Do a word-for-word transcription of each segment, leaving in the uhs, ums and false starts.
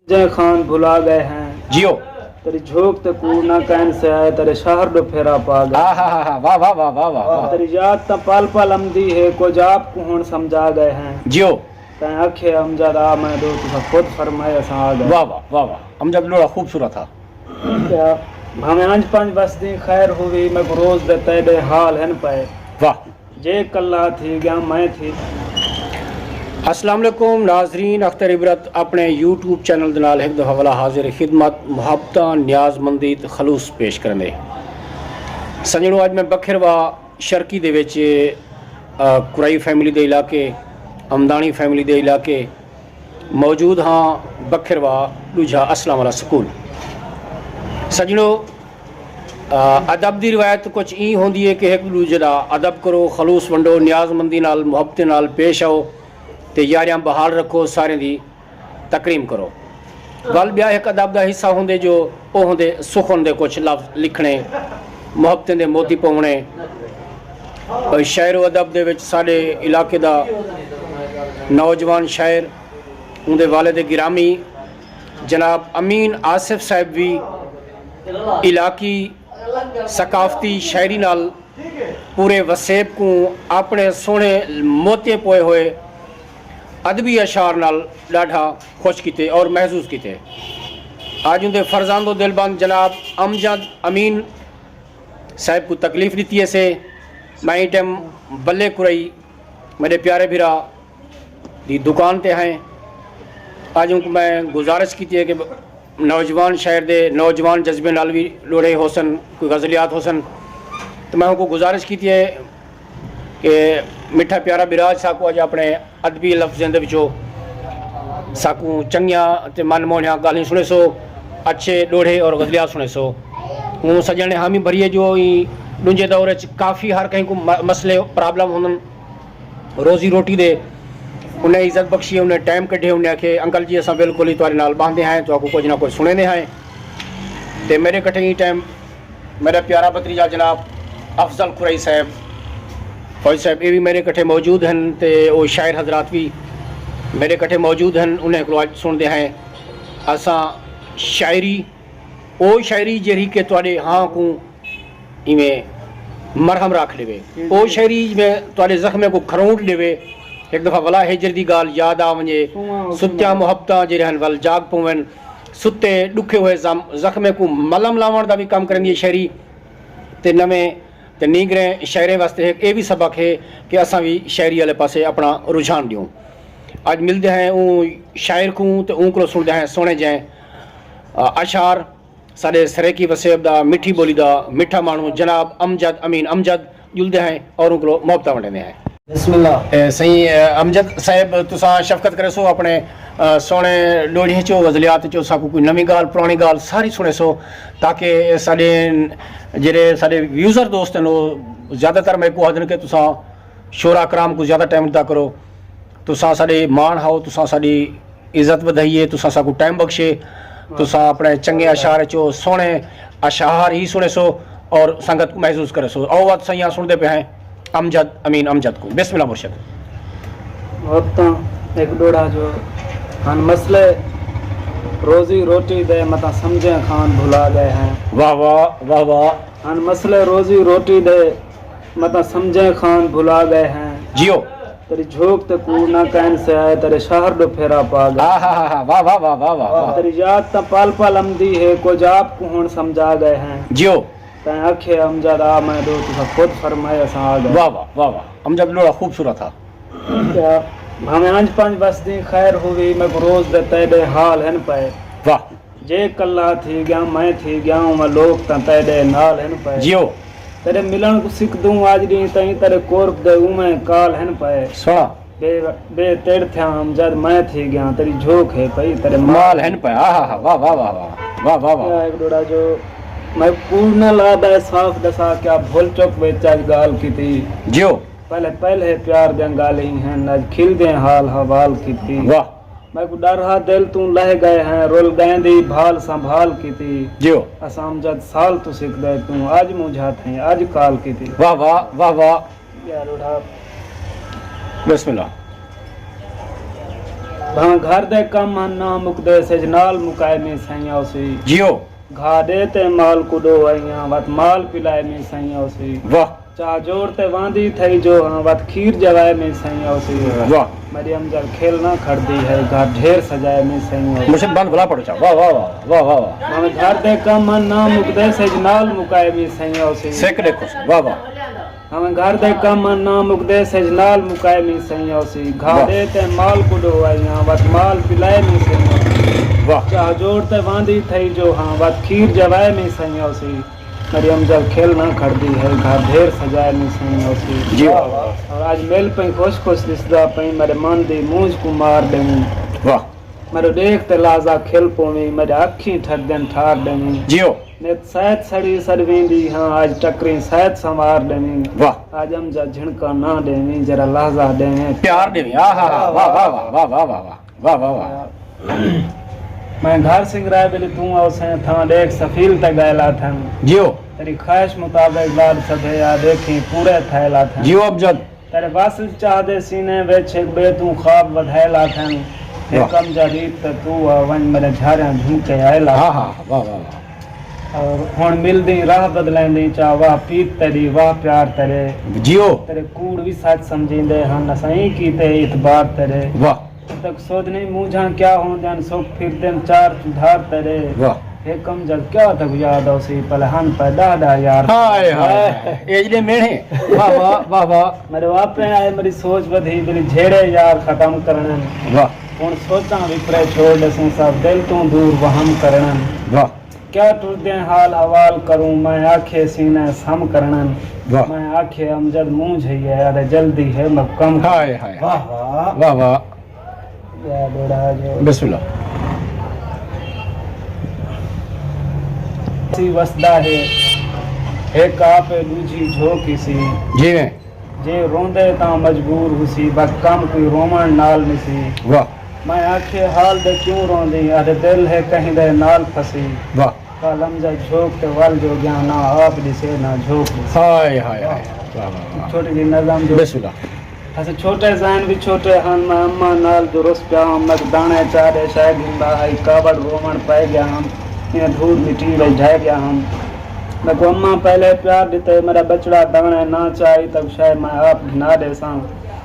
جئیں خان بھلا ڳئے ہیں۔ جیو۔ تیݙی جھوک تے کوڑ نہ کائن سے آئے، تیݙے شہر ݙو پھیرا پا ڳئے۔ آہا ہا ہا، واہ واہ واہ واہ واہ واہ۔ تیݙی یاد تاں پل پل امدی ہے، کجھ آپ کوں ہݨ سمجھا ڳئے ہیں۔ جیو۔ تیں آکھے امجد آ میں ݙو، تساں خود فرمائے اساں آ ڳئے۔ واہ واہ واہ واہ، امجد ݙوہڑا خوبصورت ہا۔ کیا بھاویں انج پنج وسدیں خیر ہووی، میکوں روز دے تیݙے حال ہن پئے۔ واہ۔ جے کلہا تھی ڳیاں میں تھی۔ السلام علیکم ناظرین، اختر عبرت اپݨے یوٹیوب چینل دے نال ہک دفعہ ولا حاضر خدمت، محبتاں، نیاز مندی تے خلوص پیش کریندے۔ سڄݨو، اڄ میں بکھروا شرقی دے وچ، آ، قرئی فیملی دے علاقے، امداݨی فیملی دے علاقے، موجود ہاں بکھروا ݙوجھا اسلاں والا سکول۔ سڄݨو، آ، ادب دی روایت کجھ ایں ہوندی ہے کہ ہک ݙوجھے دا ادب کرو، خلوص ونڈو، نیاز مندی نال، محبتیں نال پیش آؤ تے یاریاں بحال رکھو، ساریں دی تکریم کرو۔ ول ٻیا ہک ادب دا حصہ ہوندے جو او ہوندے سخن دے کجھ لفظ لکھݨے، محبتیں دے موتی پووݨے۔ شعر و ادب دے وچ ساݙے علاقے دا نوجوان شاعر، اوندے والد گرامی جناب امین آصف صاحب وی علاقی ثقافتی شاعری نال پورے وسیب کوں اپݨے سوہݨے موتیاں پوئے ہوئے ادبی اشعار نال ݙاڈھا خوش کیتے اور محظوظ کیتے۔ اڄ اوندے فرزند و دلبند جناب امجد امین صاحب کوں تکلیف ݙتی ہیسے۔ میں ایں ٹائم بلے قرئی میݙے پیارے بھرا دی دکان تے ہیں۔ اڄ اونکوں میں گزارش کیتی ہے کہ نوجوان شاعر دے نوجوان جذبے نال وی ݙوہڑے ہوسن، کوئی غزلیات ہوسن، تو میں اونکوں گزارش کیتی ہے کہ مٹھا پیارا بھرا ساکوں اڄ اپݨے ادبی لفظیں دے وچوں ساکوں چنڳیاں تے من موہݨیاں ڳالھیں سݨیسو، اچھے ݙوہڑے اور غزلیات سݨیسو۔ ہوں سڄݨ نے حامی بھری ہے جو ایں ݙونجھے دور وچ کافی ہر کہیں کوں م-، مسئلے، پرابلم ہوندن، روزی روٹی دے۔ انہیں عزت بخشی، انہیں ٹائم کڈھے، انہیں آکھے، "انکل جی، اساں بالکل ہی تہاݙے نال ٻاہندے ہیں، تہاکوں کجھ نہ کجھ سݨیندے ہیں۔" تے میݙے کٹھے ایں ٹائم میݙا پیارا بھتریجا جناب افضل قرئی صاحب، فوج صاحب، اے وی میݙے کٹھے موجود ہن تے او شاعر حضرات وی میݙے کٹھے موجود ہن، انہیں کولوں اڄ سݨدے ہیں اساں شاعری، او شاعری جیڑھی کہ تہاݙے ہاں کوں ایویں مرہم رکھ ݙیوے، او شاعری جیویں تہاݙے زخمیں کوں کھروٹ ݙیوے۔ ہک دفعہ ولا ہجر دی ڳالھ یاد آ ونڄے، ستیاں محبتاں جیڑھے ہن ول جاڳ پوون، ستے ݙکھے ہوئے زم-، زخمیں کوں ملہم لاوݨ دا وی کم کریندی ہے شاعری۔ تے نویں تے نینگریں شاعریں واسطے ہک اے وی سبق ہے کہ اساں وی شاعری آلے پاسے اپݨا رجحان ݙیوں۔ اڄ ملدے ہیں اوں شاعر کوں تے اوں کولوں سݨدے ہیں سوہݨے جئیں، آ، اشعار۔ ساݙے سرائیکی وسیب دا، مٹھی ٻولی دا مٹھا ماݨو جناب امجد امین امجد ڄلدے ہیں اور اوں کولوں محبتاں ونڈیندے ہیں۔ بسم اللہ۔ اے سئیں، اے امجد صاحب، تساں شفقت کریسو اپݨے، آ، سوہݨے ݙوہڑیاں چوں، غزلیات چوں ساکوں کوئی نویں ڳالھ، پراݨی ڳالھ ساری سݨیسو، تاکہ اے ساݙے جیڑھے ساݙے ویوزر دوست ہن، او زیادہ تر میکوں آہدن کہ تساں شعراء کرام کوں زیادہ ٹائم ݙتا کرو۔ تساں ساݙے ماݨ ہاؤ، تساں ساݙی عزت ودھائی ہے، تساں ساکوں ٹائم بخشے، تساں اپݨے چنڳے اشعار چوں سوہݨے اشعار ہی سݨیسو اور سنگت کوں محظوظ کریسو۔ او وت سئیاں سݨدے پئے ہیں امجد امین امجد کوں۔ بسم اللہ مرشد۔ وقتاں ہک ݙوہڑا جو ہن مسئلے روزی روٹی دے، متاں سمجھیں خان بھلا ڳئے ہیں۔ واہ واہ، واہ واہ۔ ہن مسئلے روزی روٹی دے، متاں سمجھیں خان بھلا ڳئے ہیں۔ جیو۔ تیݙی جھوک تے کوڑ نہ کائن سے آئے، تیݙے شہر ݙو پھیرا پا ڳئے۔ آہا ہا ہا، واہ واہ واہ واہ واہ واہ۔ تیݙی یاد تاں پل پل امدی ہے، کجھ آپ کوں ہݨ سمجھا ڳئے ہیں۔ جیو۔ تیں آکھے امجد آ میں ݙو، تساں خود فرمائے اساں آ ڳئے۔ واہ واہ واہ واہ، امجد ݙوہڑا خوبصورت ہا۔ کیا بھاویں انج پنج وسدیں خیر ہووی، میکوں روز دے تیݙے حال ہن پئے۔ واہ۔ جے کلہا تھی ڳیاں، میں تھی ڳیاں، اوہ لوک تاں تیݙے نال ہن پئے۔ جیو۔ تیݙے ملݨ کوں سکدوں اڄ ݙینہہ تئیں، تیݙے قرب دے اوویں کال ہن پئے۔ سوہݨا۔ بے، بے تیݙ تھیاں امجد میں تھی ڳیاں، تیݙی جھوک ہے پئی، تیݙے مال مال ہن پئے۔ آہا ہا، واہ واہ واہ واہ۔ واہ واہ واہ۔ کیا ہک ݙوہڑا جو میں کوڑ نہ لا ٻئے صاف ݙسا، کیا بھل چک وچ اڄ ڳالھ کیتی۔ جیو۔ پہلے، پہلے پیار دیاں ڳالھیں ہن، اڄ کھلدیں حال حوال کیتی۔ واہ۔ میکوں ݙر ہا دل توں لہہ ڳئے ہیں، رل ڳئیں دی بھال سنبھال کیتی۔ جیو۔ اساں امجد سال توں سکدے، توں اڄ مونجھا تھئیں، اڄ کال کیتی۔ واہ واہ، واہ واہ۔ یار اڑا۔ بسم اللہ۔ بھاں گھر دے کم ہن نہ مکدے سج نال مکائے میں سائیں اوسی۔ جیو۔ گھا ݙے تے مال کوں ݙو آئیاں وت مال پلائے میں سائیں اوسی۔ واہ۔ چاہ جوڑ تے واندی تھئی جو ہاں وت کھیر جوائے میں سائیں اوسی۔ واہ۔ میݙی امجد کھل نہ کھڑدی ہے گھر ڈھیر سجائے میں سائیں اوسی۔ مرشد بند بھلا پڑھو چا۔ واہ، واہ، واہ، واہ، واہ، واہ۔ بھاں گھر دے کم ہن نہ مکدے سج نال مکائے میں سائیں اوسی۔ سک ݙیکھو سا۔ واہ، واہ۔ ہاویں گھر دے کم ہن نہ مکدے سج نال مکائے میں سائیں اوسی۔ گھا واہ۔ ݙے تے مال کوں ݙو آئیاں وت مال پلائے میں سائیں اوسی۔ واہ۔ چاہ جوڑ تے واندی تھئی جو ہاں وت کھیر جوائے میں سائیں اوسی۔ میݙی امجد کھل نہ کھڑدی ہے گھر ڈھیر سجائے میں سائیں اوسی۔ جی واہ۔ اور اڄ مل پئیں خوش خوش ݙسدا پئیں میݙے من دی مونجھ کوں مار ݙیویں۔ واہ۔ میݙو ݙیکھ تے لازا کھل پوویں میݙے اکھیں ٹھردن ٹھار ݙیویں۔ جیو۔ نت سیت سڑی سڑ ویندی ہاں اڄ ٹکریں سیت سنوار ݙیویں۔ واہ۔ اڄ امجد جھنکا نہ ݙیویں جیڑھا لحظہ ݙیویں۔ پیار ݙیویں۔ آہا۔ واہ، واہ، واہ، واہ، واہ، واہ۔ واہ، واہ، واہ۔ میں گھر سنگرائے ٻلے توں اوسیں تھاں ݙیکھ سفیل تے ڳائے لاتھن۔ جیو۔ تیݙی خواہش مطابق لاݙ سبھے آ ݙیکھیں پورے تھئے لاتھن۔ جیو امجد۔ تیݙے وس اچ چاہدے سینے وچ ہک ٻئے توں خواب ودھائے لاتھن۔ ہک واہ۔ امجد ریت تے توں آ ونڄ میݙے جھاریاں جھمکے آئے لاتھن۔ ہاں، ہاں، واہ، واہ، واہ۔ اور ہݨ ملدیں راہ بدلیندیں چا واہ پیت تیݙی واہ پیار تیݙے۔ جیو۔ تیݙے کوڑ وی سچ سمجھیندے ہن اساں ایں کیتے اعتبار تیݙے۔ واہ۔ تک سودھ نہیں مونجھاں کیا ہوندن سکھ پھردن چار چودھار تیݙے۔ واہ۔ ہک امجد کیا تک یاد اوسی پلے ہن پئے ݙاہ ݙاہ یار۔ ہائے، ہائے، ہائے۔ اے جیڑھے میڑھے۔ واہ، واہ، واہ، واہ۔ میݙے واپیں آئے میݙی سوچ ودھی میݙی جھیڑے یار ختم کرݨن۔ واہ۔ ہݨ سوچاں وپرے چھوڑ ݙیسوں سب دل توں دور وہم کرݨن۔ واہ۔ کیا ٹردیں حال حوال کروں میں آکھے سینے سم کرݨن۔ واہ۔ میں آکھے امجد مونجھ ہئی ہے آہدے جلدی ہے میں کم کرݨن۔ ہائے، ہائے۔ واہ، واہ۔ واہ، واہ۔ ٻیا ݙوہڑا جو بسم اللہ۔ سی وسدا ہے، ہک آپ ہے، ݙوجھی جھوک ہی سی۔ جیویں۔ جے روندے تاں مجبور ہوسی، بس کم کوئی رووݨ نال نسی۔ واہ۔ میں آکھے، حال دے کیوں روندیں؟ آہدے، دل ہے کہیں دے نال پھسی۔ واہ۔ کل امجد جھوک تے ول جو ڳیاں، نہ آپ ݙسے، نہ جھوک ݙسے۔ ہائے، ہائے، ہائے۔ واہ، واہ، واہ۔ چھوٹی جی نظم جو بسم اللہ۔ اساں چھوٹے ذہن وی چھوٹے ہن، میں اماں نال جو رس پیا ہم، میکوں داݨے چا ݙے شئے گھندا ہئی، کاوڑ رووݨ پئے ڳیا ہم، ایویں دھوڑ مٹی وچ ڈھے ڳیا ہم۔ میکوں اماں پہلے پیار ݙتے، میݙا ٻچڑا داݨے نہ چائی، تاں شئے میں آپ گھنا ݙیساں۔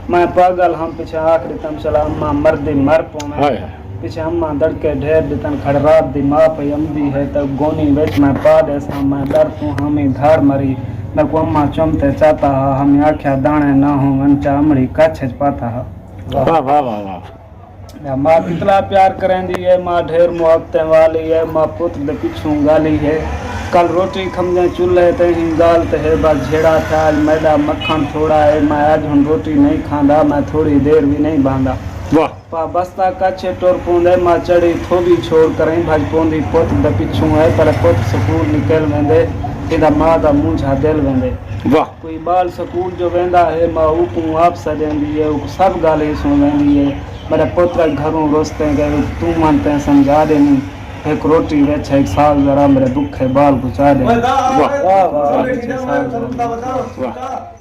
میں پاگل ہم، پچھے آکھ ݙتم، چلا اماں مردی مر پوویں۔ ہائے ہائے۔ پچھے اماں دڑکے ڈھیر ݙتن، کھڑ رات دی ماء پئی امدی ہے، تاں گونی وچ میں پا ݙیساں۔ میں ݙر توں ہامی دھاڑ مری، میکوں اماں چم تے چاتا ہا، ہامی آکھیا داݨے نہ ہوون، چا امڑی کچھ اچ پاتا ہا۔ واہ، واہ، واہ، واہ۔ یا ماء کتلا پیار کریندی ہے، ماء ڈھیر محبتیں والی ہے، ماء پتر دے پچھوں ڳالی ہے۔ کل روٹی کھمدیں چولھے تے ہیں، ڳالھ تے ہے بس جھیڑا تھیا، اڄ میݙا مکھݨ تھوڑا ہے، میں اڄ ہݨ روٹی نہیں کھاندا، میں تھوڑی دیر وی نہیں بہندا۔ واہ۔ پا بستا کچھ ٹر پوندے، ماء چڑھی تھوبی چھوڑ کریں بھڄ پوندی، پتر دے پچھوں ہے، پر پتر سکول نکل ویندے، ایندا ماء دا مونجھا دل ویندے۔ واہ۔ کوئی ٻال سکول جو ویندا ہے، ماء اوکوں آپ سݙیندی ہے، اوکوں سب ڳالھ ہی سݨویندی ہے۔ میݙے پتر گھروں رستیں ڳئے، توں من تیں سمجھا ݙینی۔ ہک روٹی وچ ہک سال ذرا، میݙے بکھے ٻال کوں چا ݙینی۔ واہ۔ واہ، واہ، واہ۔ واہ۔